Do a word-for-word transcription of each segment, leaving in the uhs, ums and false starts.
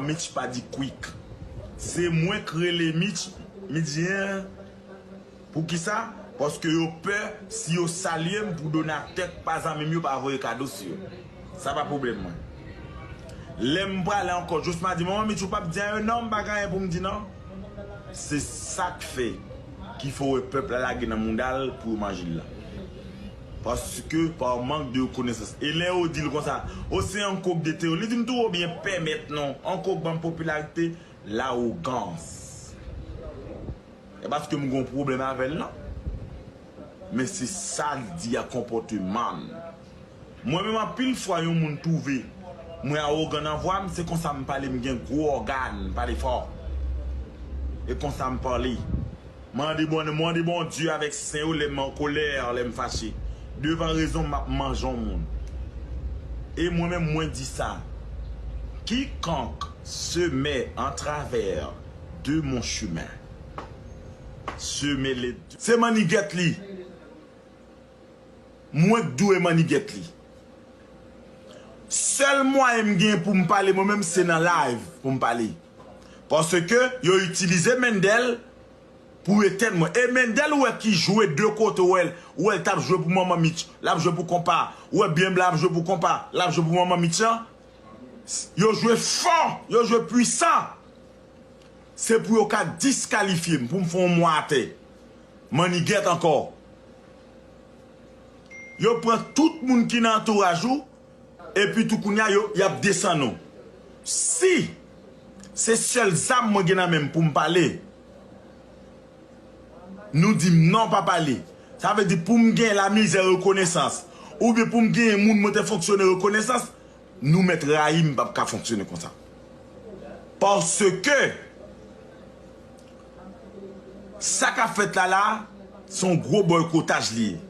Mitch pa di quick. Se mwen k rele Mitch, Mitch di, en, poukisa? Paske yo pè si yo salye m pou donatè k pa zanmi m yo pa voye kado sou yo. Sa pa pwoblèm mwen. Lè m prale ankò, Jossma di, manman Mitch, ou p ap di anyen non, m pa gen anyen pou m di non. Se sa k fè ki fè w wè pèp la lage nan mouda l pou yo manje l la. Paske pa mank de rekonesans. E lè yo di l konsa, o se yon kok de tero. Li di m tou, ou byen pèmèt non. Yon kok ban m popilarite, lawogans. E paske m gon pwoblèm avè l non. Men se sa l di a konpòteman l. Mwen menm anpil fwa yon moun twouve mwen awogan nan vwa m, se konsa m pale, m gen gwo ògàn, m pale fò. E konsa m pale. Mande bon, mande Bondye avèk sen yo lè m an kolè, lè m fache. Devan rezon m ap manje yon moun. E mwen menm mwen di sa. Quiconque se met en travers de mon chemin, se met les deux. Se mannigèt li. Mwen k dwe mannigèt li. Sèl mwayen m gen pou m pale mwen menm se nan live pou m pale. Paske yo itilize Mendel pou etèn mwen. E Mendel ou wè ki jwe de kote, ou wè l, ou wè l t ap jwe pou manman Mitch, l ap jwe pou konpa. Ou wè byen blan ap jwe pou konpa, l ap jwe pou manman Mitch an. Yo jwe fò, yo jwe pwisan. Se pou yo ka diskalifye m, pou m fè yon mwa atè. Mannigèt ankò. Yo pran tout moun ki nan antouraj ou, epi tou kounye a, yo, y ap desann ou. Si se sèl zam mwen gen nan men m pou m pale, nou di m non, pa pale. Sa vle di pou m gen lamizè rekonesans, oubyen pou m gen moun mwen te fonksyone rekonesans, nou mèt rayi m, m p ap ka fonksyone konsa. Paske sa k ap fèt la la, se yon gwo bòykotaj li ye.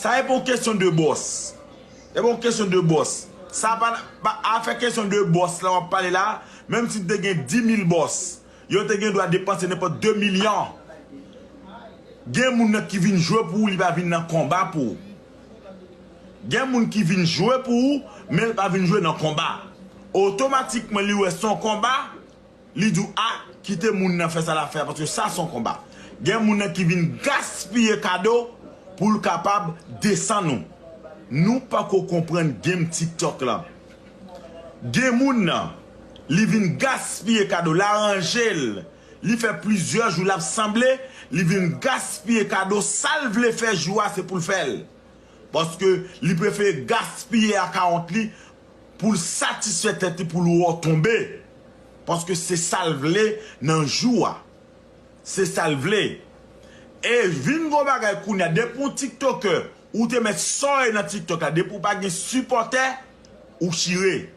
Sa e pa yon kesyon de bòs. E pa yon kesyon de bòs. Sa pa, pa afè kesyon de bòs la w ap pale la, menm si te gen dis mil bòs, yo te gen dwa depanse nenpòt de milyon. Gen moun nan ki vin jwe pou ou, li pa vin nan konba pou ou. Gen moun ki vin jwe pou ou, men l pa vin jwe nan konba. Otomatikman, li wè se yon konba, li di w, a, kite moun nan fè sa l ap fè a, paske sa se yon konba. Gen moun nan ki vin gaspiye kado pou l kapab desann ou. Nou pako konprann game TikTok la. Gen moun nan, li vin gaspiye kado, l aranje l, li fè plizyè jou l ap sanble, li vin gaspiye kado, sa l vle fè jou a, se pou l fè l. Paske li prefere gaspiye akawont li pou l satisfè tèt li, pou l wè w tonbe. Paske se sa l vle nan jou a. Se sa l vle. E vin gon bagay kounye a, depi w TikToker, ou te mèt sa w ye nan TikTok la, depi w pa gen sipòtè, ou chire.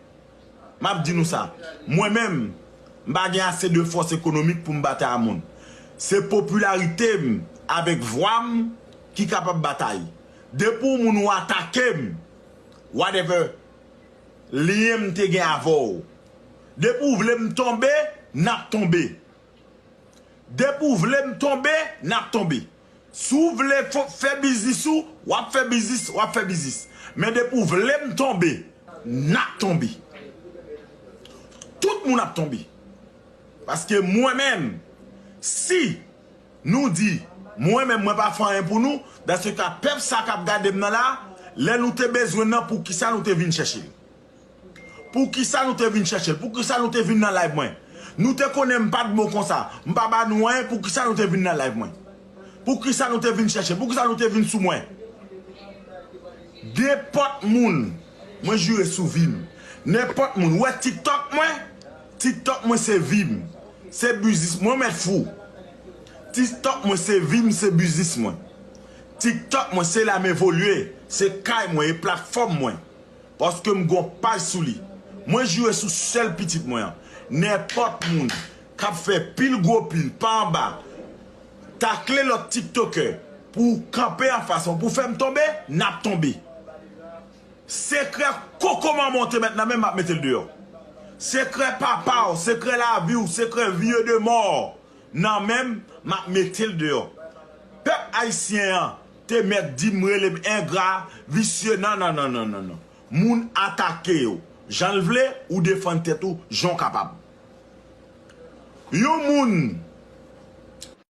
M ap di nou sa. Mwen menm, m pa gen ase de fòs ekonomik pou m batay a moun. Se popilarite m avèk vwa m ki kapab batay. Depi w moun ou atake m, whatever lyen m te gen avè w. Depi w vle m tonbe, n ap tonbe. Depi w vle m tonbe, n ap tonbe. Si w vle fè biznis ou, w ap fè biznis, w ap fè biznis. Men depi w vle m tonbe, n ap tonbe. Tout moun ap tonbe. Paske mwen menm, si nou di, mwen menm, mwen pa fè anyen pou nou, dans ce cas, pèp sa k ap gade m nan la, lè nou te bezwen l nan, poukisa nou te vin chèche l? Poukisa nou te vin chèche l? Poukisa nou te vin nan live mwen? Nou te konnen m pa t bon konsa. M pa ba nou anyen, poukisa nou te vin nan live mwen? Poukisa nou te vin chèche l? Poukisa nou te vin sou mwen? Nenpòt moun, mwen jire sou vi m. Nenpòt moun, ou wè TikTok mwen? TikTok mwen se vi m. Se biznis mwen, mèt fou. TikTok mwen se vi m, se biznis mwen. TikTok mwen se la m evolye, se kay mwen, e platfòm mwen. Paske m gon paj sou li. Mwen jire sou sèl pitit mwen an. Nenpòt moun k ap fè pil gwo pil pa anba, takle lòt tiktoker pou kanpe anfas mwen, pou fè m tonbe, n ap tonbe. Sekrè koko manman w te mèt nan men m, m ap mete l deyò. Sekrè papa w, sekrè lavi w, sekrè vie de mort nan men m, m ap mete l deyò. Pèp ayisyen an te mèt di m, rele m engra, visye, non, non, non. Moun atake w jan l vle, ou defann tèt ou jan w kapab. Yon moun